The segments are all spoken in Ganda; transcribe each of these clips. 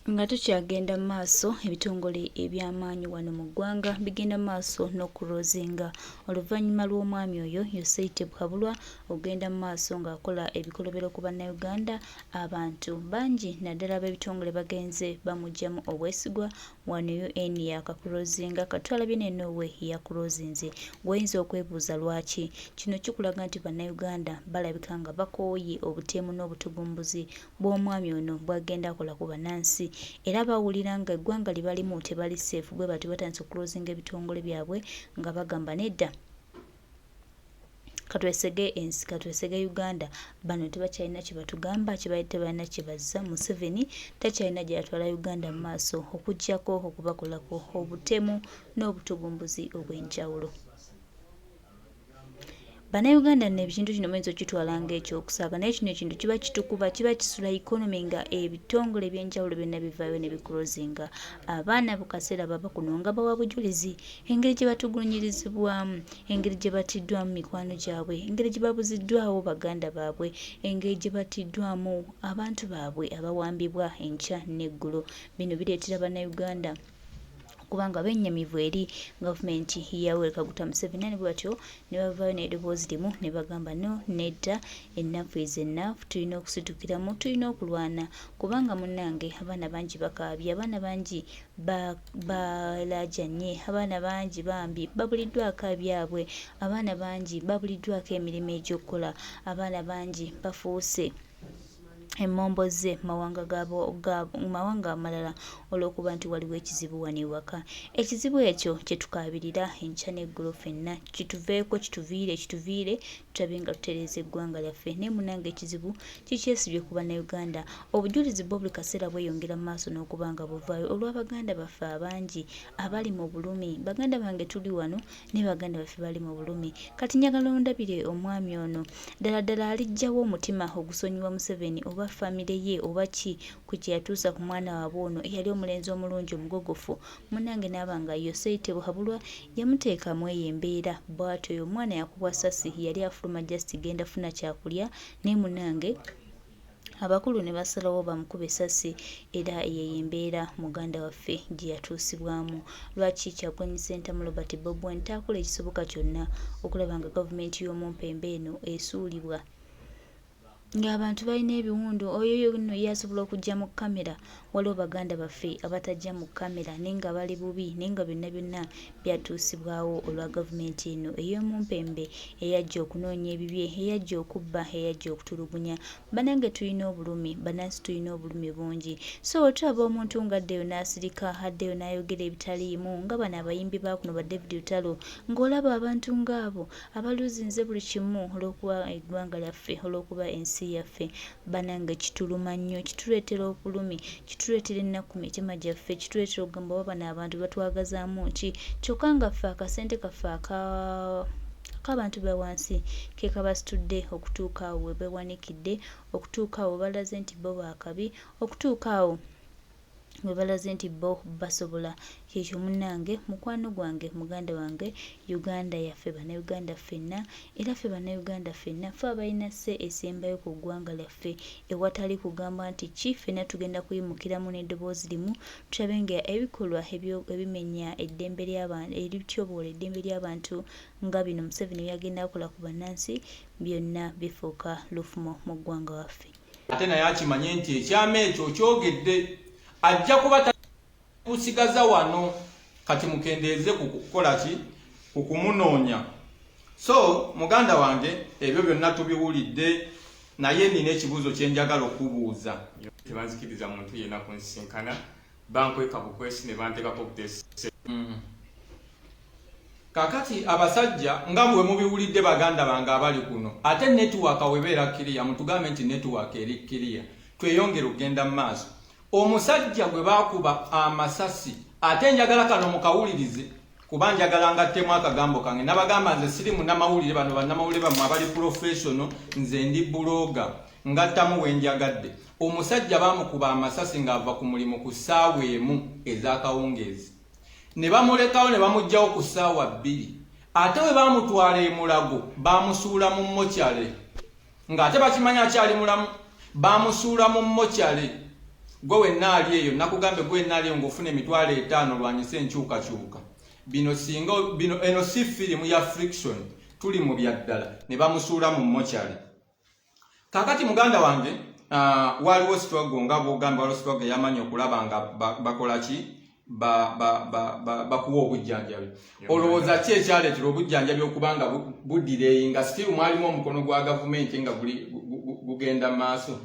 Nga tukyagenda mu maaso, ebitongole eby'amaanyi wano mu ggwanga bigenda mu maaso n'okulozinga oluvannyuma lw'omwami oyo Yosei Tibuhaburwa okugenda mu maaso ng'akola ebikolobero ku Bannayuganda. Abantu bangi naddala ab'ebitongole bagenze bamuggyamu obwesigwa. Wano UN yaakakulozinga, kati twalabye ne Norway yakulozinze. Ggwe oyinza okwebuuza lwaki? Kino kikulaga nti Bannayuganda balabika nga bakooye obutemu n'obutugumbuzi bw'omwami ono bw'agenda akola ku bannansi era bawulira nga eggwanga lye balimu tebali safe bwe batyo batandise okulozinga ebitongole byabwe nga bagamba nedda katwesege ensi katwesege Uganda bano tebakyalina kye batugamba tebalina kye bazza Museveni takyalina gy'atwala Uganda mu maaso okuggyako okubakolako obutemu n'obutugumbuzi obw'enjawulo. Bannayuganda nno ekintu kino muyinza okukitwala ng'ekyokusaaga naye kino ekintu kiba kitukuba kiba kisula economy nga ebitongole ebyenjawulo byonna bivaayo ne biclosinga abaana bu kaseera bava kuno nga bawa bujulizi engeri gye batulugunyirizibwamu engeri gye batiddwamu mikwano gyabwe engeri gye babuziddwawo baganda baabwe engeri gye batiddwamu abantu baabwe abawambibwa enkya n'eggulo. Bino bireetera Bannayuganda okuba nga bennyamivu eri gavumenti ya Yoweri Kaguta Museveni era ne bwe batyo ne bavaayo n'eddoboozi limu ne bagamba no nedda enough is enough tulina okusitukiramu tulina okulwana kubanga munnange abaana bangi bakaabye abaana bangi balaajanye abaana bangi bambi babuliddwako ebyabwe abaana bangi babuliddwako emirimu egy'okukola abaana bangi bafuuse emmomboze mawanga mu mawanga amalala olw'okuba nti waliwo ekizibu wano ewaka. Ekizibu ekyo kye tukaabirira enkya n'eggulo ffenna kituveeko kituviire kituviire tulabe nga tutereeza eggwanga lyaffe. Naye munnange ekizibu kikyesibye ku Bannayuganda. Obujulizi bwo buli kaseera bweyongera mu maaso n'okuba nga buvaayo olwa baganda baffe abangi abali mu bulumi. Baganda bange tuli wano naye baganda baffe bali mu bulumi. Kati njagala ondabire omwami ono. Ddala ddala aliggya wa omutima ogusonyiwa Museveni oba famire ye oba ki ku kye yatuusa ku mwana waabwe ono eyali omulenzi omulungi omugogofu munnange n'aba nga Yosei Tibuhaburwa yamuteeka mweyo embeera bwatyo oyo omwana yakubwa ssasi yali afuluma just genda funa kyakulya naye munnange abakulu ne basalawo bamukube essasi era eyo y'embeera muganda waffe gye yatuusibwamu. Lwaki Kyagulanyi Ssentamu Robert Bobi Wine taakola ekisoboka kyonna okulaba nga gavumenti y'omumpembe eno esuulibwa? Ng'abantu balina ebiwundu oyo nno ye asobola okujja mu kkamera waliwo baganda baffe abatajja mu kkamera naye nga bali bubi naye nga byonna byonna byatuusibwawo olwa gavumenti eno ey'omumpembe eyajja okunoonya ebibye eyajja okubba eyajja okutulugunya. Banange tulina obulumi banansi tulina obulumi bungi so wetulaba omuntu nga addeyo n'asirika addeyo n'ayogera ebitaliimu nga bano abayimbi ba kuno ba David Lutalo ng'olaba abantu ng'abo abaluzinze buli kimu olw'okuba eggwanga lyaffe olw'okuba ensi yaffe banange kituluma nnyo kituleetera obulumi kituleetera ennaku ku mitima gyaffe kituleetera okugamba oba bano abantu batwagazaamu ki kyokka nga ffe akasente kaffe aka ak'abantu ba wansi ke kabasitudde okutuuka awo we beewanikidde okutuuka awo we balaze nti bo baakabi okutuuka awo we balaze nti bo basobola. Kyekyo munnange, mukwano gwange, muganda wange, Uganda yaffe Bannayuganda ffenna era ffe Bannayuganda ffenna ffe abalina say esembayo ku ggwanga lyaffe ewatali kugamba nti ki ffenna tugenda kuyimukiramu n'eddoboozi limu tulabe nga ebikolwa ebimenya eddembe ly'abantu ebityoboola eddembe ly'abantu nga bino Museveni by'agenda akola ku bannansi byonna bifuuka lufumo mu ggwanga waffe. Ate naye akimanye nti ekyama ekyo okyogedde ajja kuba takusigaza wano kati mukendeeze ku kukola ki ku kumunoonya so muganda wange ebyo byonna tubiwulidde naye nina ekibuuzo kye njagala okubuuza. Tebanzikiriza muntu yenna kunsisinkana bankweka bukwesi ne banteekako obutesi. Kakati abasajja nga bwe mubiwulidde baganda bange abali kuno ate network webeera kiriya mutugambe nti network eri kiriya tweyongere okugenda mu maaso. Omusajja gwe baakuba amasasi ate njagala kano mukawulirize kuba njagala ngattemu akagambo kange nabagamba nze siri munnamawulire bano bannamawulire bammwe abali professional nze ndi blogger ngattamu we njagadde. Omusajja baamukuba amasasi ng'ava ku mulimu ku ssaawa emu ez'akawungeezi. Ne bamulekawo ne bamuggyawo ku ssaawa bbiri ate bwe baamutwala e Mulago baamusuula mu mokyale ng'ate bakimanyi akyali mulamu baamusuula mu mokyale. Gwe wenna ali eyo, nakugambye, gwe wenna ali eyo ng'ofuna 50,000, lwanyisa enkyukakyuka. Bino singa bino, eno si firimu ya fiction, tuli mu byaddala. Ne bamusuula mu mochari. Kakati muganda wange, waliwo struggle nga bwogambye, waliwo struggle ey'amaanyi okulaba nga bakola ki, bakuwa obujjanjabi. Olowooza ki ekyaleetera obujjanjabi okuba nga budelaying, nga still mwalimu omukono gwa gavumenti nga gugenda mu maaso?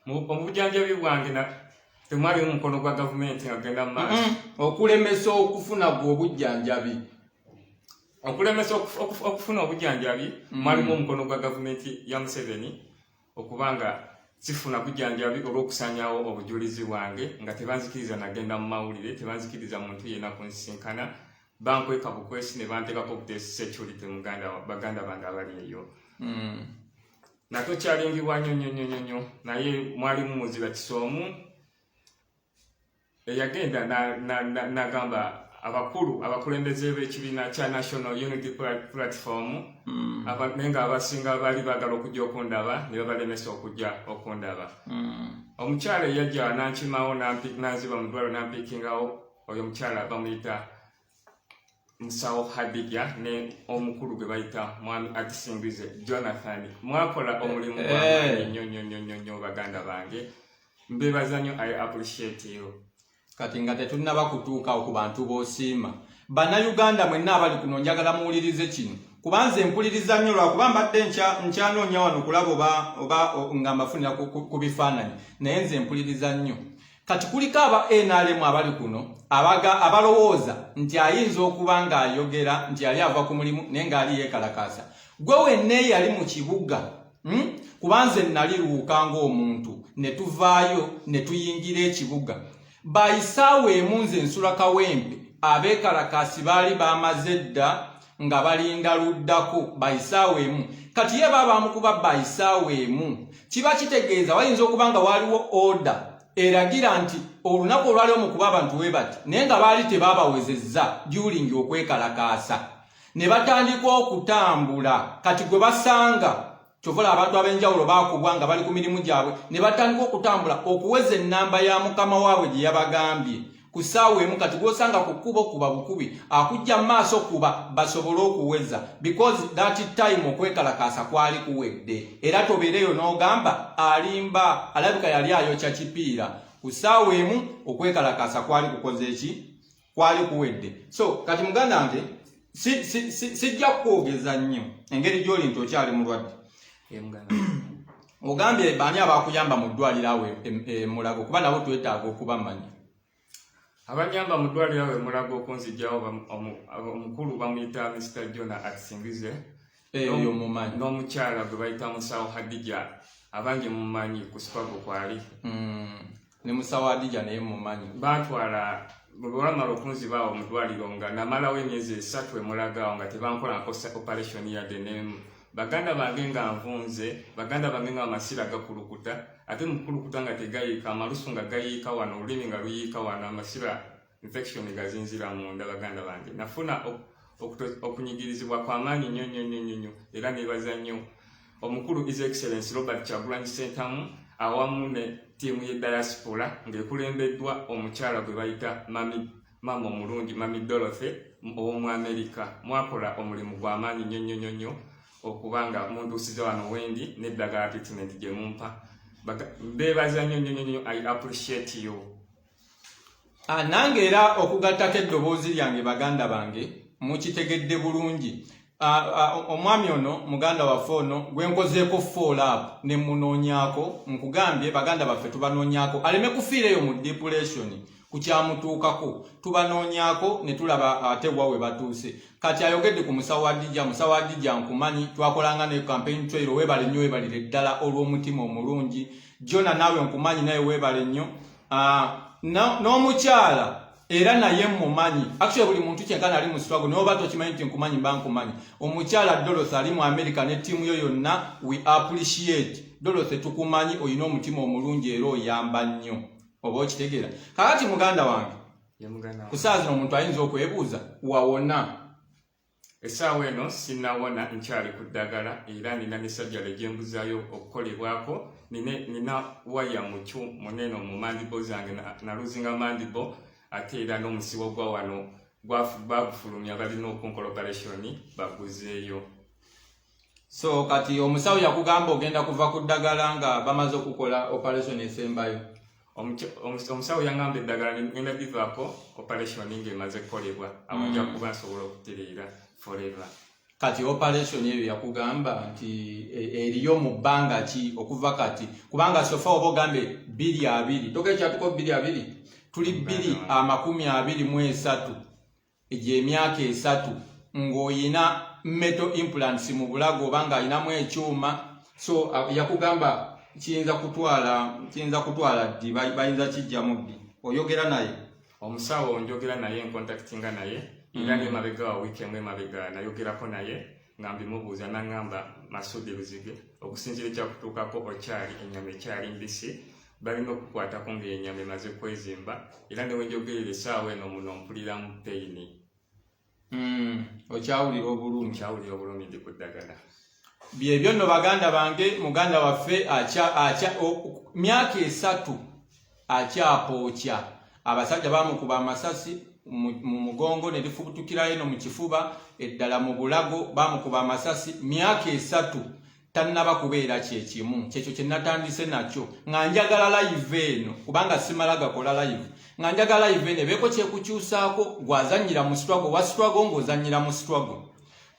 Mu bujjanjabi bwange temwalimu mukono gwa gavumenti nga gugenda mu maaso. Okulemesa okufuna gwe obujjanjabi. Okulemesa okufuna obujjanjabi, mwalimu omukono gwa gavumenti ya Museveni, okubanga sifuna bujjanjabi olw'okusanyawo obujulizi bwange, nga tebanzikiriza nagenda mu mawulire, tebanzikiriza muntu yenna kunsisinkana, bankweka bukwesi ne banteekako butesi security. Muganda, baganda bange abali eyo, nakyo kyalingibwa nnyo nnyo nnyo nnyo nnyo, naye mwalimu muzira kisoomu eyagenda n'agamba abakulu abakulembeze b'ekibiina kya National Unity Platform, naye nga abasinga baali baagala okujja okundaba ne babalemesa okujja okundaba. Omukyala eyajja nankimawo, nanziba mu ddwaliro, nampickingawo, oyo omukyala bamuyita Musawo Hadija, ne omukulu gwe bayita Mwami Atisingize Jonathan. Mwakola omulimu gwamaanyi nnyo nnyo nnyo nnyo nnyo. Baganda bange, mbebaza nnyo, I appreciate you. Kati nga tetunnaba kutuukawo ku bantu b'osiima, Bannayuganda mwenna abali kuno, njagala muwulirize kino, kubanze mpuliriza nnyo, lwakuba mbadde nkyanoonya wano kulaba oba nga mbafunira ku bifaananyi, naye nze mpuliriza nnyo. Kati kuliko aba NRM abali kuno abaga abalowooza nti ayinza okuba ng'ayogera nti yali ava ku mulimu naye ng'ali yeekalakaasa. Gwe wenna eyali mu kibuga, Kubanze nali luuka ng'omuntu, ne tuvaayo ne tuyingira ekibuga bayisaawo emu. Nze nsula Kawempe, abeekalakaasi baali bamaze dda nga balinda luddako bayisaawo emu. Kati ye baba bamukuba bayisaawo emu, kiba kitegeeza wayinza okuba nga waliwo order eragira nti olunaku olwaliwo mukuba abantu we bati, naye nga baali tebabawezezza during okwekalakaasa, ne batandika okutambula. Kati gwe basanga, kyovola abantu ab'enjawulo bakubwa nga bali ku mirimu gyabwe, ne batandika okutambula okuweza ennamba ya mukama waabwe gye yabagambye ku ssaawa emu. Kati gwosanga ku kkubo, kuba bukubi, akujja mu maaso kuba, basobole okuweza, because that time okwekalakaasa kwali kuwedde. Era tobeereyo n'ogamba alimba, alabika yali ayokya kipiira. Ku ssaawa emu okwekalakaasa kwali kukoze eki? Kwali kuwedde. So kati muganda wange, sijja kukwogeza nnyo engeri gy'oli nti okyali mulwadde. Ogambye baani abakuyamba mu ddwaliro awo e Mulago? Kuba nabo twetaaga okubamanya. Abanyamba mu ddwaliro awo e Mulago okunzigyawo, omukulu bamuyita Mr Jona Atsingize. Eyo mumanyi. N'omukyala gwe bayita Musawo Hadija, abangi mumanyi ku Sipago kwali. Ne Musawo Hadija naye mumanyi. Bantwala bwe bamala okunzibaawo mu ddwaliro, nga namalawo emyezi 3 emulagaawo nga tebankolako operation yadde nemu. Baganda bange, nga nvunze, baganda bange, nga amasira gakulukuta, ate mukulukuta nga tegayiika, amalusu nga gayiika wano, olulimi nga luyiika wano, amasira infection gazinzira munda. Baganda bange, nafuna okunyigirizibwa kwamaanyi nnyo nnyo nnyo nnyo nnyo, era nebaza nnyo omukulu His Excellence Robert Kyagulanyi Sentamu awamu ne ttiimu ye diaspora ng'ekulembeddwa omukyala gwe bayita mami, maama omulungi, Mami Dorothy ow'omu Amerika. Mwakola omulimu gw'amaanyi nnyo nnyo nnyo nnyo okuba nga muntuusiza wano wendi n'eddagala, treatment gye mumpa. Mbeebaza nnyo nnyo nnyo nnyo, I appreciate you. Ah, nange era okugattako eddoboozi lyange, baganda bange, mukitegedde bulungi. Ah, ah, omwami ono muganda waffe ono gwe nkozeeko follow up ne munoonyaako, nkugambye baganda baffe tubanoonyaako aleme kufiira eyo mu depression ku kyamutuukako. Tubanoonyaako ne tulaba ate wa we batuuse. Kati ayogedde ku Musawo Adija. Musawo Adija nkumanyi, twakolanga ne campaign trail. Weebale nnyo, weebalire ddala olw'omutima omulungi. Jona, naawe nkumanyi, naye weebale nnyo. Ah, n'omukyala era naye mumanyi. Actually buli muntu kyenkana ali mu struggle, naye oba tokimanyi nti nkumanyi, mba nkumanyi. Omukyala Dorothy ali mu America ne ttiimu yo yonna, we appreciate. Dorothy, tukumanyi, olina omutima omulungi era oyamba nnyo, oba okitegeera. Kakati muganda wange, Ye muganda ku saa zino omuntu ayinza okwebuuza, wawona? Essaawa eno sinnawona, nkyali ku ddagala era nina ne sajjala gyembuzaayo okukolebwako. Nina waya mukyu munene mu mandible zange, nalosinga mandible, ate era n'omusibo gwa wano bagufulumya, balina okunkola operation baguzeeyo. So kati omusawo yakugamba ogenda kuva ku ddagala nga bamaze okukola operation esembayo? Omusawo yaŋŋamba eddagala ngenda bivaako operation ng'emaze kukolebwa, awo nja kuba nsobola okutereera forever. Kati operation eyo yakugamba nti eriyo mu bbanga ki okuva kati? Kubanga so far oba ogambe 2020, tokekyatuko 2020, tuli 2023, egyo emyaka 3 ng'oyina metal implants mu bulago oba ng'ayinamu ekyuma. So yakugamba kiyinza kutwala ddi? Bayinza kijjamu ddi? Oyogera naye? Omusawo njogera naye, ncontactinga naye era nemabega wa wiiki emu emabega nayogerako naye nga mbimubuuza, naŋŋamba, "Masudi Luzige, okusinziira ekyakutuukako okyali, ennyama ekyali mbisi, balina okukwatako ng'ennyama emaze kwezimba." Era newenjogerera essaawa eno muno mpuliramu pain. Okyawulira obulumi? Nkyawulira obulumi, ndi ku ddagala. Byebyo nno, baganda bange, muganda waffe akya myaka 3 akyapookya. Abasajja bamukuba amasasi mu mugongo ne lifubutukirayo eno mu kifuba, eddala mu bulago. Bamukuba amasasi, myaka 3 tannaba kubeera kyekimu. Kyekyo kye natandise nakyo nga njagala live eno, kubanga simala gakola live, nga njagala live eno ebeeko kyekukyusaako. Gwazannyira mu struggle, wa struggle, ng'ozannyira mu struggle,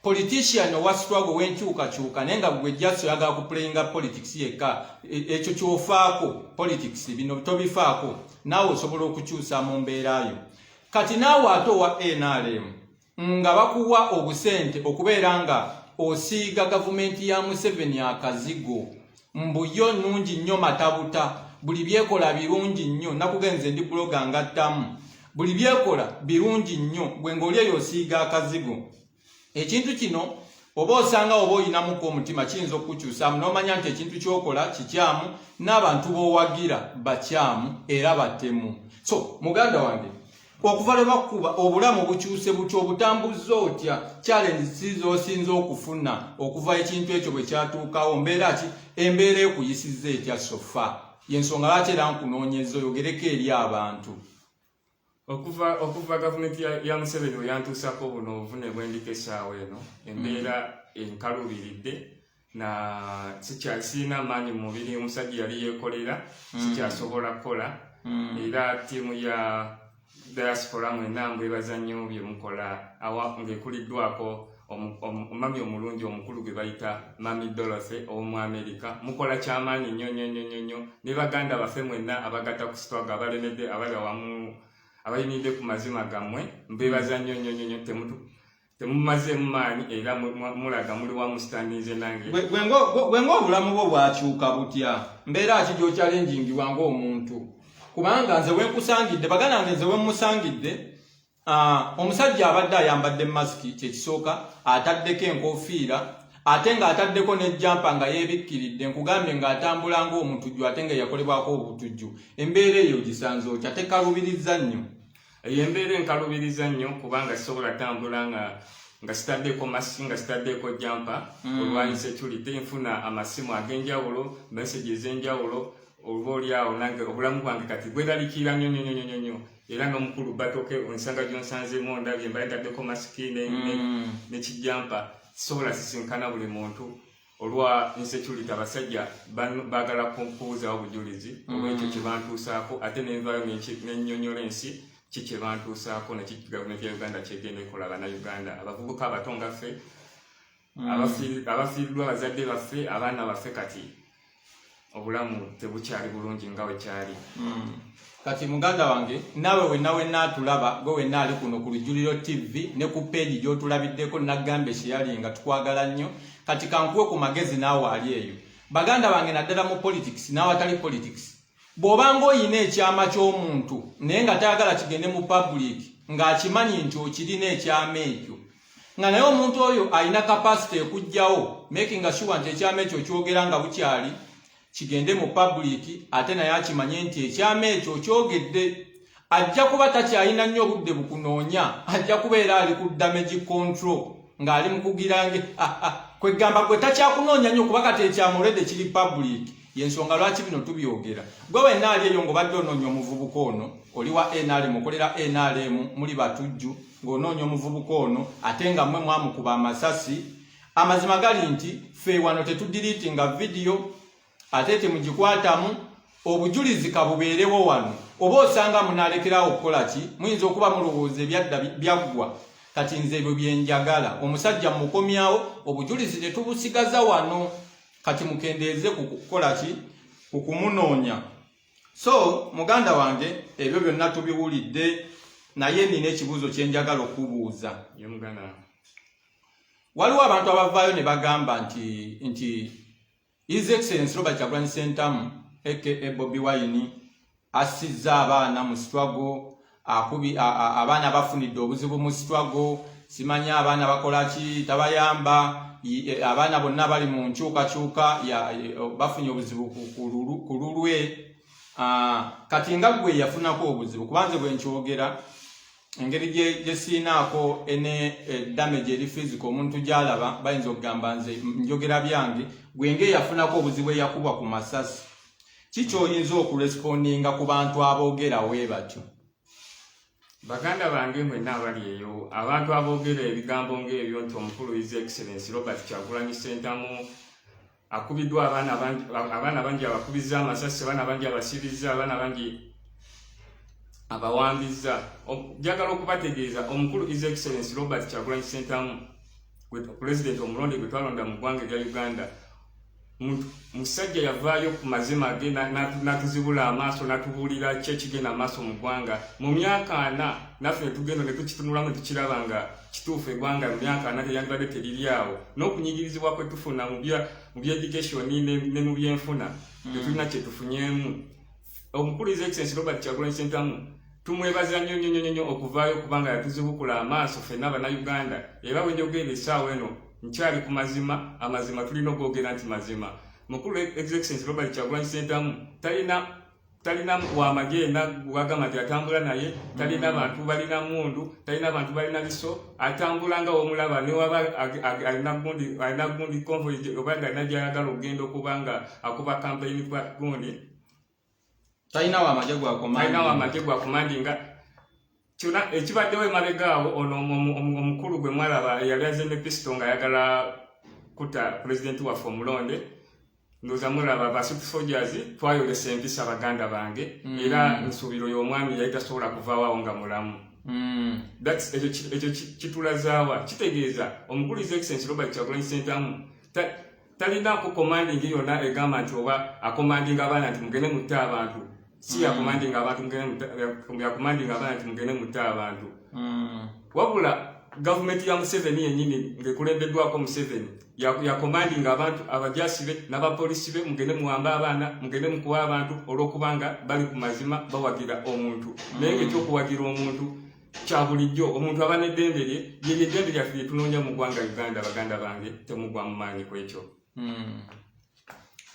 politician owa struggle w'enkyukakyuka, naye nga gwe just oyagala kuplayinga politics yekka, ekyo kyofaako politics, bino tobifaako, naawe osobola okukyusa mu mbeera yo. Kati naawe ate owa NRM nga bakuwa obusente okubeera nga osiiga gavumenti ya Museveni akazigo, mbu yo nnungi nnyo, matabuta, buli byekola birungi nnyo. Nakugenze ndi blogger ngattamu, buli byekola birungi nnyo, gwe ng'oli eyo osiiga akazigo. Ekintu kino oba osanga oba oyinamuko omutima, kiyinza okukukyusaamu n'omanya nti ekintu ky'okola kikyamu n'abantu b'owagira bakyamu era batemu. So muganda wange, okuva lwe bakuba, obulamu bukyuse butya? Obutambuza otya? Challenge si z'osinza okufuna okuva ekintu ekyo bwe kyatuukawo? Mbeera ki, embeera ekuyisizza etya so far? Yensonga lwaki era nkunoonyeza oyogereko eri abantu. Okuva gavumenti ya Museveni we yantuusako buno obuvune bwendiko essaawa eno, embeera enkaluubiridde na sirina maanyi mu mubiri. Omusajja yali yeekolera sikyasobola kukola. Era ttiimu ya diaspora mwenna mbwebaza nnyo bye mukola, awa ng'ekuliddwako omumami omulungi omukulu gwe bayita Mami Dorothy ow'omu Amerika. Mukola kyamaanyi nnyo nnyo nnyo nnyo nnyo, ne baganda baffe mwenna abagatta ku struggle, abalemedde, abali awamu, abayimiridde ku mazima gammwe, mbebaza nnyo nnyo nnyo nnyo. Temumazeemu maanyi era mulaga muli wamu, standinze nange. Gwe ng'obulamu bwo bwakyuka butya? Mbeera ki gy'okyalengingibwa ng'omuntu? Kubanga nze wenkusangidde, baganda wange, nze wemusangidde, omusajja abadde ayambadde masiki, kyekisooka, ataddeko enkofiira, ate ng'ataddeko n'ejjampa nga yeebikkiridde, nkugambye ng'atambula ng'omutujju, ate nga yakolebwako obutujju. Embeera eyo ogisanze otya? Tekalubiriza nnyo? Eyo embeera enkalubiriza nnyo, kubanga sisobola tambula nga sitaddeko masiki, nga sitaddeko jampa olwa insecurity. Nfuna amasimu ag'enjawulo, message ez'enjawulo, oba oli awo nange obulamu bwange kati bweraliikirira nnyo nnyo nnyo nnyo nnyo. Era n'omukulu Batoke, ensanga gyonsanzeemu ondabye mbaye ntaddeko masiki nekijampa, sisobola sisinkana buli muntu olwa insecurity. Abasajja baagala kubuuzawo bujulizi olwekyo kye bantuusaako, ate nenvaayo nennyonnyola ensi ki kye bantuusaako neki gavumenti ya Uganda kyegenda ekola Bannayuganda, abavubuka abato nga ffe abafiiriddwa abazadde baffe, abaana baffe. Kati obulamu tebukyali bulungi nga bwe kyali. Kati muganda wange, naawe wenna wenna atulaba, gwe wenna ali kuno ku Lujjuliro TV ne ku page gy'otulabiddeko, naggambe kyeyali nga tukwagala nnyo. Kati kankuwe ku magezi naawe ali eyo, baganda bange, naddala mu politics n'awatali politics. Bw'obanga oyina ekyama ky'omuntu naye nga tayagala kigende mu public, ng'akimanyi nti okirina ekyama ekyo, nga naye omuntu oyo alina capacity ekuggyawo, making sure nti ekyama ekyo okyogera nga bukyali kigende mu public, ate naye akimanye nti ekyama ekyo okyogedde, ajja kuba takyalina nnyo obudde bukunoonya, ajja kubeera ali ku damage control. Ng'ali mu kugirange ah, ah, kwegamba gwe takyakunoonya nnyo, kuba kati ekyamulwedde kiri public. Yensonga lwaki bino tubyogera. Gwe wenna ali eyo ng'obadde onoonya omuvubuka ono, oli wa NRM, okolera NRM, muli batujju, ng'onoonya omuvubuka ono ate nga mmwe mwamukuba amasasi. Amazima gali nti ffe wano tetudiriitinga vidiyo, ate temugikwatamu. Obujulizi kabubeerewo wano, oba osanga munaalekerawo okukola ki? Muyinza okuba mulowooza ebyadda byaggwa. Kati nze ebyo byenjagala, omusajja mukomyawo, obujulizi tetubusigaza wano. Kati mukendeeze ku kukola ki? Ku kumunoonya. So muganda wange, ebyo byonna tubiwulidde, naye nina ekibuuzo kyenjagala okubuuza. Waliwo abantu abavaayo ne bagamba nti His Excellency Robert Kyagulanyi Ssentamu aka Bobi Wine assizza abaana mu struggle, akubi abaana bafunidde obuzibu mu struggle, simanya abaana bakola ki, tabayamba, abaana bonna bali mu nkyukakyuka bafunye obuzibu ku lulwe. Kati nga gwe yafunako obuzibu, kubanze bwe nkyogera, engeri gye siinaako ene damage eri physical omuntu gy'alaba, bayinza okugamba nze njogera byange. Gwe ng'eyafunako obuzibu, eyakubwa ku masasi, ki kyoyinza okurespondinga ku bantu aboogera we batyo? Baganda bange mwenna abali eyo, abantu aboogera ebigambo ng'ebyo nti omukulu His Excellence Robert Kyagulanyi Ssentamu akubiddwa abaana bangi, abaana bangi abakubizza amasasi, abaana bangi abasibizza, abaana bangi abawambizza, njagala okubategeeza omukulu His Excellence Robert Kyagulanyi Ssentamu, pulezidenti omulonde gwe twalonda mu ggwanga erya Uganda, musajja yavaayo ku mazima ge n'atuzibula amaaso, n'atubuulira ki ekigenda amaaso mu ggwanga mu myaka 40. Naffe ne tugenda ne tukitunulamu ne tukiraba nga kituufu, eggwanga mu myaka 40 teryandibadde teriri awo, n'okunyigirizibwa kwe tufuna mu bya education ne mu byenfuna tetulina kye tufunyeemu. Omukulu His Excellence Robert Kyagulanyi Ssentamu tumwebaza nnyo nnyo nnyo nnyo okuvaayo, kubanga yatuzibukula amaaso ffenna Abannayuganda. Era we njogera essaawa eno nkyali ku mazima. Amazima tulina okwogera nti mazima. Mukulu His Excellence Robert Kyagulanyi Ssentamu talina wamagye yenna gwagamba nti atambula naye, talina bantu balina mundu, talina bantu balina biso. Atambula nga womulaba, newaba alina gundi convoy oba nga alina gyayagala okugenda okuba nga akuba campaign kwa gundi. Talina wamagye talina wamagye gwa commandinga. Kyona ekibaddewo emabega awo, ono omukulu gwe mwalaba eyali aze ne pistol ng'ayagala kutta pulezidenti waffe omulonde, ndowooza mulaba ba super soldiers twayolesa empisa, baganda bange. Era nsuubiro y'omwami yali tasobola kuvaawo awo nga mulamu. Ekyo kitulazaawa kitegeeza omukulu His Excellence Robert Kyagulanyi Ssentamu talinaako commanding yonna egamba nti oba acommandinga abaana nti mugende mutte abantu. Si yacommandinga abantu yacommandinga abaana nti mugende mutte abantu, wabula gavumenti ya Museveni yennyini ng'ekulembeddwako Museveni yacommandinga abantu, abajasi be n'abapolisi be, mugende muwambe abaana, mugende mukuba abantu olw'okubanga bali ku mazima, bawagira omuntu. Naye ngaekyokuwagira omuntu kya bulijjo, omuntu aba n'eddembe lye, lyeryo eddembe lyaffe lye tunoonya mu ggwanga Uganda. Baganda bange, temugwa mu maanyi ku ekyo.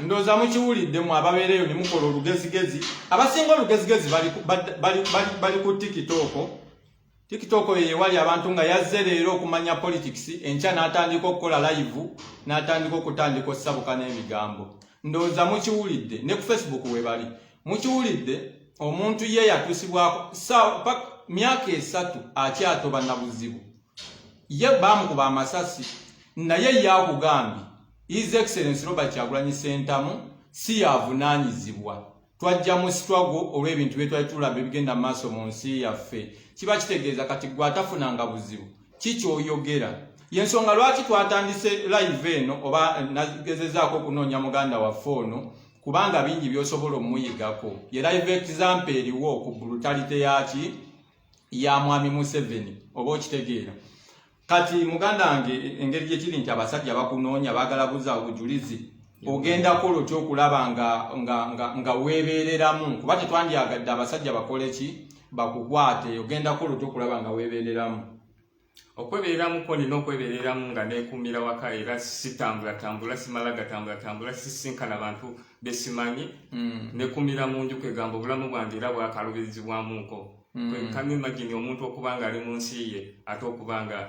Ndowooza mukiwuliddemu ababeereyo ne mukola olugezigezi. Abasinga olugezigezi bali ku TikTok. TikTok ye yewali abantu nga yazze leero okumanya politics, enkya n'atandika okukola live, n'atandika okutandika ossabuka n'ebigambo. Ndowooza mukiwulidde, ne ku Facebook we bali. Mukiwulidde, omuntu ye yatuusibwako myaka 3 akyatoba na buzibu. Ye baamukuba amasasi, naye ye akugambye His Excellence Robert Kyagulanyi Ssentamu si yavunaanyizibwa, twajja mu struggle olw'ebintu bye twali tulaba ebigenda mu maaso mu nsi yaffe. Kiba kitegeeza kati gwe atafunanga buzibu, ki kyoyogera? Yensonga lwaki twatandise live eno, oba nagezezaako okunoonya muganda waffe ono, kubanga bingi by'osobola omuyigako. Ye live example eriwo ku brutality yaki ya mwami Museveni, oba okitegeera. Kati muganda wange, engeri gyekiri nti abasajja bakunoonya, baagala buza obujulizi, ogenda kola otya okulaba nga weebeereramu? Kuba tetwandyagadde abasajja bakole ki, bakukwate. Ogenda kola otya okulaba nga weebeereramu? Okwebeereramu ko nina okwebeereramu nga neekuumira waka, era sitambula tambula, simala gatambula tambula, sisinkana bantu besimanyi. Nekuumira mu nju, kwegamba obulamu bwange era bwakalubirizibwamuko. Can you imagine omuntu okuba nga ali mu nsi ye ate okuba nga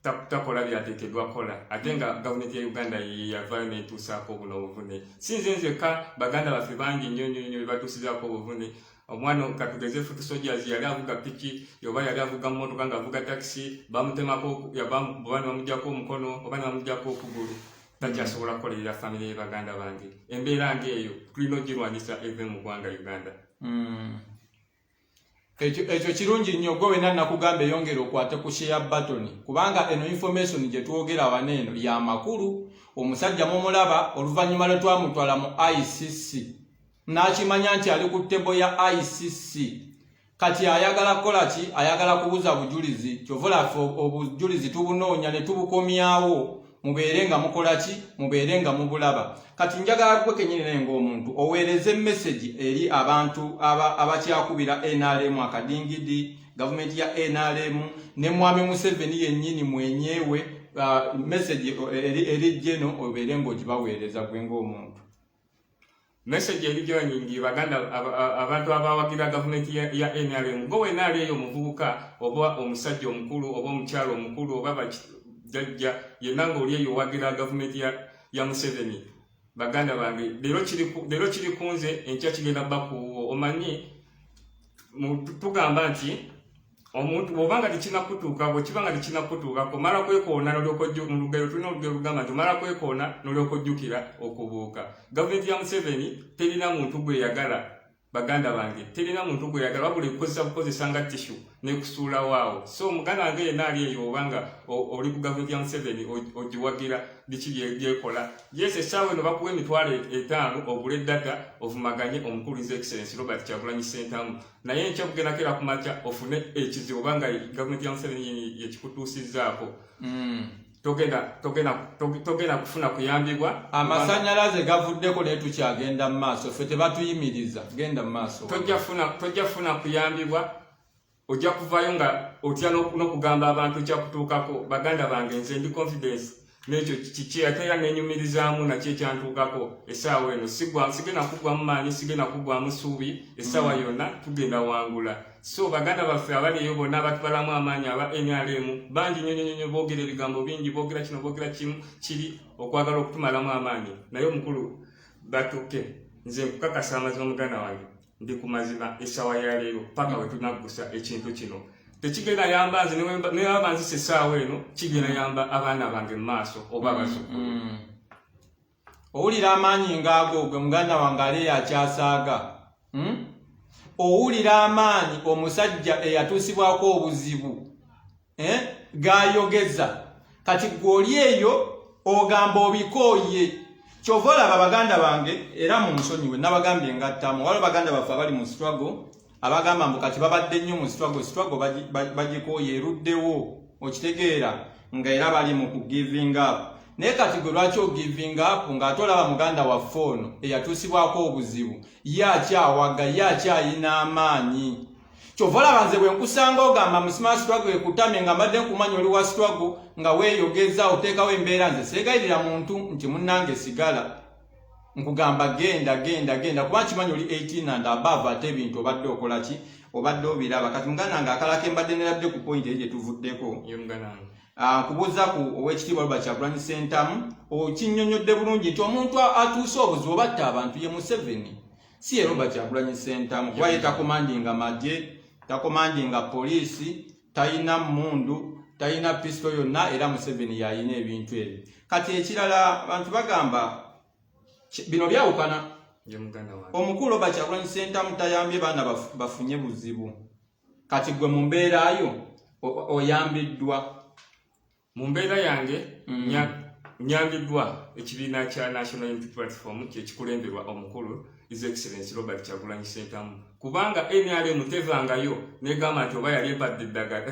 Takola byateekeddwa kola, ate nga gavumenti ya Uganda yeyavayo netuusaako buno obuvune. Si nze nzekka, baganda baffe bangi nnyo nnyo nnyo bebatuusizaako obuvune. Omwana katugeze foot soldiers yali avuga piki oba yali avuga mmotoka ng'avuga takisi, bamutemako oba ne bamugyako omukono oba ne bamugyako okugulu, takyasobola kukolerera famire ye. Baganda bange, embeera ng'eyo tulina ogirwanyisa eve mu ggwanga Uganda. Ekyo kirungi nnyo. Gwe wena nakugamba eyongera okwate ku share button, kubanga eno information gye twogera wano eno ya makulu. Omusajja mumulaba, oluvannyuma lwe twamutwala mu ICC n'akimanya nti ali ku table ya ICC, kati ayagala kukola ki? Ayagala kubuza bujulizi. Kyova olaffe obujulizi tubunoonya ne tubukomyawo, mubeere nga mukola ki? Mubeere nga mubulaba. Kati njagala gwe kenyini naye ng'omuntu oweereze message eri abantu abakyakubira NRM akadingidi, gavumenti ya NRM ne mwami Museveni yennyini mwenyewe. Message eri jeno obeere ng'ogibaweereza gwe ng'omuntu. Message eri joining baganda abantu abawagira gavumenti ya NRM. Gwe wenna ali eyo, omuvubuka oba omusajja omukulu oba omukyalo omukulu oba bajjajja, yenna ng'oli eyo owagira gavumenti ya Museveni, baganda bange, leero kiri ku nze, enkya kigenda bba kuwo. Omanyi tugamba nti omuntu bw'oba nga tekinakutuukako, kiba nga tekinakutuukako, omala kwekoona nolyoka. Mu lugero tulina olugero lugamba nti omala kwekoona nolyoka ojjukira okubuuka. Gavumenti ya Museveni terina muntu gweyagala, baganda bange, terina muntu gweyagala, wabula ekukozesa bukozesa nga tissue nekusuulawo awo. So muganda wange yenna ali eyo, obanga oli ku gavumenti ya Museveni, ogiwagira biki byekola, yes, essaawa eno bakuwa 50,000 ogule data ovumaganye omukulu His Excellence Robert Kyagulanyi Sentamu, naye enkya kugenda kera ku makya ofune ekizibu obanga gavumenti ya Museveni yekikutuusizzaako, togenda kufuna kuyambibwa. Amasanyalaze gavuddeko naye tukyagenda mu maaso, ffe tebatuyimiriza, genda mu maaso. Tojja funa kuyambibwa, ojja kuvaayo nga otya n'okugamba abantu ekyakutuukako. Baganda bange, nze ndi confidence n'ekyo kiki, ate era nenyumirizaamu nakyo ekyantuukako. Essaawa eno sigenda kuggwamu maanyi, sigenda kuggwamu ssuubi, essaawa yonna tugenda wangula. So baganda baffe abali eyo bonna abatubalamu amaanyi aba NRM bangi nnyo nnyo nnyo, boogera ebigambo bingi, boogera kino, boogera kimu kiri, okwagala okutumalamu amaanyi, naye omukulu batuke nze nkukakasa amazima, muganda wange, ndi ku mazima essaawa ya leero paka we tunaggusa ekintu kino. Tekigenda yamba nze, ne waba nzisa essaawa eno, kigenda yamba abaana bange mu maaso oba abazzukulu. Owulira amaanyi ng'ago, gwe muganda wange ali eyakyasaaga, Owulira amaanyi omusajja eyatuusibwako obuzibu, eh? Gayogeza. Kati gwe oli eyo ogamba obikooye. Kyova olaba baganda bange, era mu nsonyiwe nabagambye ngattamu, waliwo baganda baffe abali mu struggle abagamba mbu kati babadde nnyo mu struggle, struggle bagikooye, eruddewo, okitegeera, nga era bali mu ku giving up. Naye kati gwe lwaki ogiving up ng'ate olaba muganda waffe ono eyatuusibwako obuzibu ye akyawaga, ye akyayina amaanyi? Kyova olaba nze bwe nkusanga ogamba musima struggle ekutamye, nga mbadde nkumanya oli wa struggle, nga weeyogeza oteekawo embeera, nze seegayirira muntu nti munnange sigala, nkugamba genda, genda, genda, kuba nkimanyi oli 18 and above, ate ebintu obadde okola ki? Obadde obiraba. Kati muganda nga akalala ke mbadde nerabye ku point eri gye tuvuddeko. Ye muganda wange. Ah, nkubuuza ku owekitiibwa Robert Kyagulanyi Ssentamu, okinnyonnyodde bulungi nti omuntu atuuse obuzibu obatta abantu ye Museveni, si ye Robert Kyagulanyi Ssentamu, kuba ye takomandinga magye, takomandinga poliisi, talina mmundu, talina pisito yonna, era Museveni yalina ebintu ebyo. Kati ekirala, abantu bagamba bino byawukana. Ye muganda wange. Omukulu Robert Kyagulanyi Ssentamu tayambye baana bafunye buzibu. Kati gwe mu mbeerayo oyambiddwa? Mu mbeera yange, nyambiddwa ekibiina kya National Unity Platform kyekikulemberwa omukulu His Excellence Robert Kyagulanyi Ssentamu, kubanga NRM tevangayo negamba nti oba yali empadde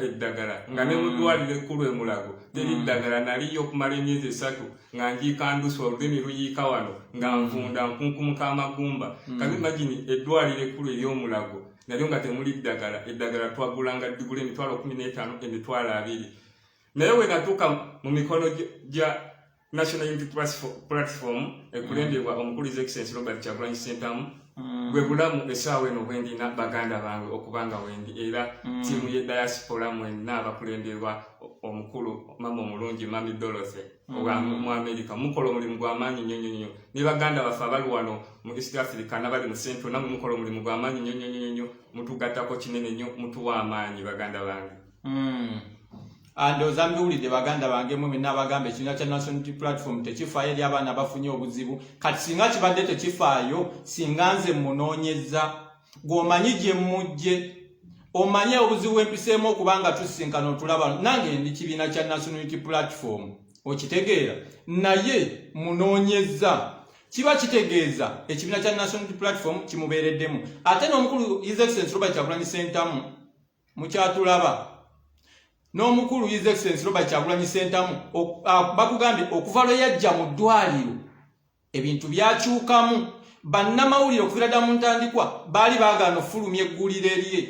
eddagala nga ne mu ddwaliro ekkulu e Mulago teri ddagala. Naliyo okumala emyezi 3 nga njiika ndusu, olulimi luyiika wano, nga nvunda, nkunkumuka amagumba. Kati imagine eddwaliro ekkulu ery'omulago nalyo nga temuli ddagala. Eddagala twagulanga digula 15,000, 20,000. Naye we natuuka mu mikono gya National Unity Platform ekulemberwa omukulu His Excellence Robert Kyagulanyi Ssentamu. Bwe bulamu essaawa eno bwendina baganda bange okuba nga wendi era ttiimu ye diaspora mwenna abakulemberwa omukulu mama omulungi Mami Dorothy mu America, mukola omulimu gw'amaanyi nnyo nnyo nnyo. Ne baganda baffe abali wano mu East Africa n'abali mu Central, namwe mukola omulimu gw'amaanyi nnyo nnyo nnyo nnyo, mutugattako kinene nnyo, mutuwa amaanyi baganda bange. Ndowooza mbiwulidde baganda bange mwe mwenna abagamba ekibiina kya National Unity Platform tekifaayo eri abaana bafunye obuzibu. Kati singa kibadde tekifaayo, singa nze munoonyeza gw'omanyi gye mmujje, omanye obuzibu bwempiseemu okuba nga tusisinkana otulaba. Nange ndi kibiina kya National Unity Platform, okitegeera, naye munoonyeza kiba kitegeeza ekibiina kya National Unity Platform kimubeereddemu. Ate n'omukulu His Excellency Robert Kyagulanyi Ssentamu mukyatulaba, n'omukulu His Excellency Robert Kyagulanyi Ssentamu bakugambye okuva lwe yajja mu ddwaliro ebintu byakyukamu. Bannamawulire okuviira ddala mu ntandikwa baali baagaana okufulumya eggulire lye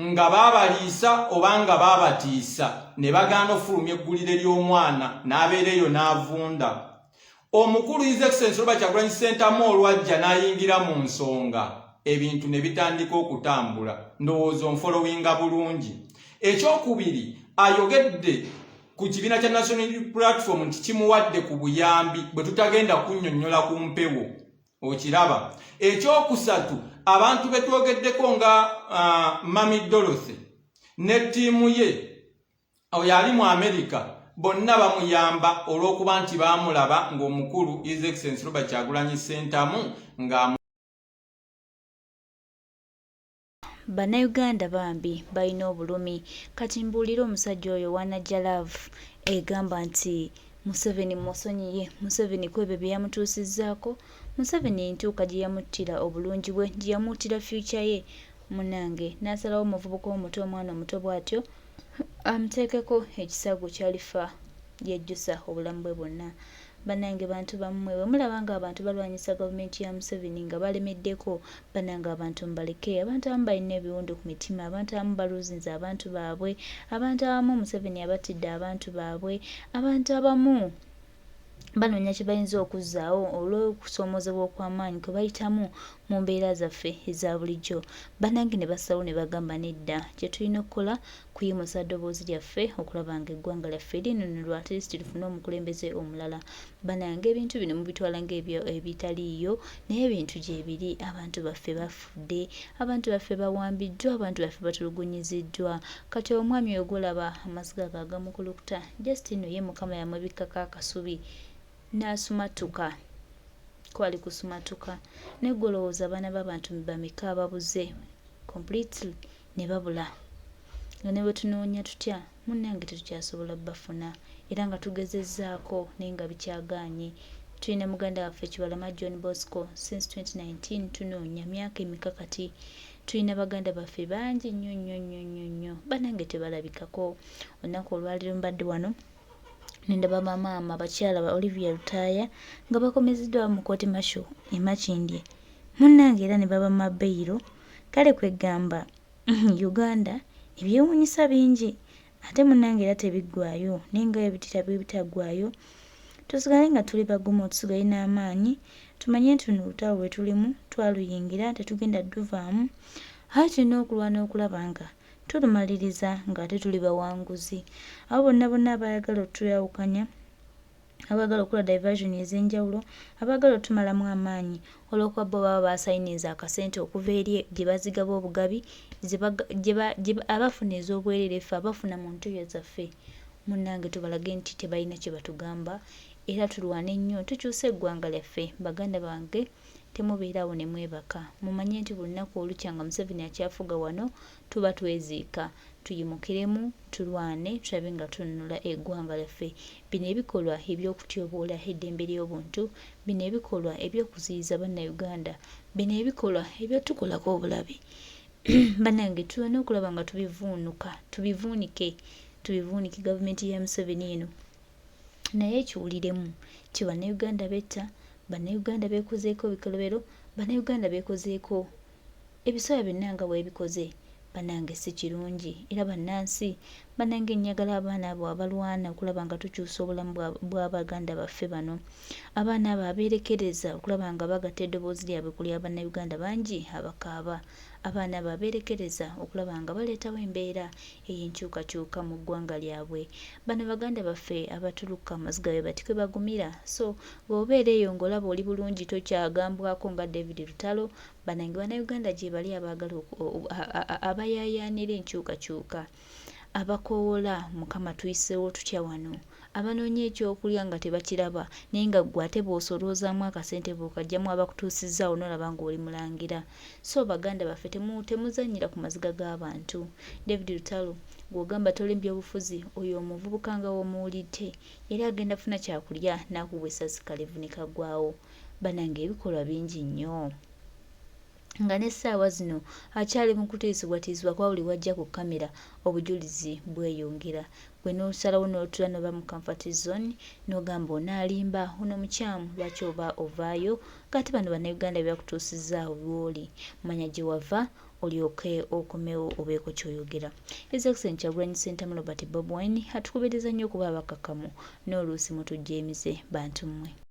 nga baabaliisa oba nga baabatiisa, ne bagaana okufulumya eggulire ly'omwana n'abeera eyo n'avunda. Omukulu His Excellency Robert Kyagulanyi Ssentamu olwajja n'ayingira mu nsonga, ebintu ne bitandika okutambula. Ndowooza onfolowinga bulungi. Ekyokubiri, ayogedde ku kibiina kya National Platform nti kimuwadde ku buyambi bwe tutagenda kunnyonnyola ku mpewo, okiraba. Ekyokusatu, abantu be twogeddeko nga Mami Dorothy ne ttiimu ye oyo ali mu America, bonna bamuyamba olw'okuba nti baamulaba ng'omukulu His Excellency Robert Kyagulanyi Ssentamu nga Bannayuganda bambi balina obulumi. Kati mbuulire, omusajja oyo wanajja love egamba nti Museveni musonyiye, Museveni ku ebyo bye yamutuusizzaako, Museveni entuuka gye yamuttira obulungi bwe, gye yamuttira future ye, munnange n'asalawo omuvubuka omuto, omwana omuto bw'atyo amuteekeko ekisago ky'alifa yejjusa obulamu bwe bwonna. Bannange bantu bammwe, bwe mulaba ng'abantu balwanyisa gavumenti ya Museveni nga balemeddeko, bannange abantu mubaleke. Abantu abamu balina ebiwundu ku mitima, abantu abamu baluuzinze abantu baabwe, abantu abamu Museveni abattidde abantu baabwe, abantu abamu banoonya kye bayinza okuzzaawo olw'okusoomoozebwa okw'amaanyi kwe bayitamu mu mbeera zaffe eza bulijjo. Bannange ne basalawo ne bagamba nedda, kye tulina okukola kuyimusa ddoboozi lyaffe okulaba ng'eggwanga lyaffe linunulwa, at least tufune omukulembeze omulala. Bannange ebintu bino mubitwala ng'ebyo ebitaliiyo, naye ebintu gyebiri. Abantu baffe bafudde, abantu baffe bawambiddwa, abantu baffe batulugunyiziddwa. Kati omwami oyo gw'olaba amaziga ge agamukulukuta, just nno ye Mukama yamubikkako akasubi n'asumatuka, kwali kusumatuka. Naye ggwe olowooza abaana b'abantu bameka ababuze completely ne babula, nga ne bwe tunoonya tutya munnange tetukyasobola bbafuna, era nga tugezezzaako naye nga bikyagaanye. Tulina muganda waffe Kibalama John Bosco, since 2019 tunoonya, myaka emeka kati? Tulina baganda baffe bangi nnyo nnyo nnyo nnyo nnyo, bannange tebalabikako. Olunaku olwaleero mbadde wano ne ndaba bamaama bakyala ba Olivia Lutaaya nga bakomezeddwawo mu kkooti martial e Makindye, munnange era ne babamma beyiro. Kale kwegamba Uganda ebyewuunyisa bingi ate munnange era tebiggwaayo, naye nga bwe bitaggwaayo tusigale nga tuli bagumu, tusigale n'amaanyi, tumanye nti luno olutalo lwe tulimu twaluyingira tetugenda dduvaamu, ate tulina okulwana okulaba nga tulumaliriza ng'ate tuli bawanguzi. Abo bonna bonna abaagala otuyawukanya, abaagala okukola diversion ez'enjawulo, abaagala otumalamu amaanyi olw'okuba bo baba basayininze akasente okuva eri gye bazigaba obugabi, abafuna ez'obwereere, ffe abafuna mu ntuuyo zaffe, munnange tubalage nti tebalina kye batugamba era tulwane nnyo tukyuse eggwanga lyaffe. Baganda bange, temubeera awo ne mwebaka. Mumanye nti buli lunaku olukya nga Museveni akyafuga wano tuba tweziika. Tuyimukiremu tulwane tulabe nga tununula eggwanga lyaffe. Bino ebikolwa eby'okutyoboola eddembe ly'obuntu, bino ebikolwa eby'okuziyiza Bannayuganda, bino ebikolwa eby'otukolako obulabe, bannange tulina okulaba nga tubivuunuka, tubivuunike, tubivuunike gavumenti ya Museveni eno. Naye ekiwuliremu nti Bannayuganda betta, Bannayuganda beekozeeko ebikolobero, Bannayuganda beekozeeko ebisoya byonna nga bwebikoze. Banange si kirungi era bannansi banange nnyagala abaana abo abalwana okulaba nga tukyusa obulamu bwa baganda baffe bano. Abaana abo abeerekereza okulaba nga bagatta eddoboozi lyabwe ku lya Bannayuganda bangi abakaaba. Abaana abo abeerekereza okulaba nga baleetawo embeera ey'enkyukakyuka mu ggwanga lyabwe. Bano baganda baffe abatuluka amaziga bwe bati kwe bagumira. So bw'obeera eyo ng'olaba oli bulungi tokyagambwako nga David Lutalo, banange Bannayuganda gyebali abaagala abayaayaanira enkyukakyuka, abakowoola Mukama tuyiseewo tutya wano, abanoonya ekyokulya nga tebakiraba naye nga ggwe ate bw'osoloozaamu akasente bw'okaggyamu abakutuusizzaawo n'olaba ng'oli mulangira. So baganda baffe temuzannyira ku maziga g'abantu. David Lutalo gw'ogamba toli mu byobufuzi oyo omuvubuka nga w'omuwulidde yali agenda kufuna kyakulya n'akubwa essasi kalevu ne kaggwaawo. Banange ebikolwa bingi nnyo. Nga n'essaawa zino akyali mu kutiisibwatiisibwa kuba buli w'ajja ku kkamera obujulizi bweyongera. Ggwe n'osalawo n'otuula n'oba mu comfort zone n'ogamba ono alimba, ono mukyamu lwaki oba ovaayo ng'ate bano Bannayuganda be bakutuusizza awo w'oli. Manya gye wava olyoke okomewo obeeko ky'oyogera. His Excellency Kyagulanyi Ssentamu Robert Bobi Wine atukubiriza nnyo okuba abakkakkamu n'oluusi mutujja emize bantu mmwe.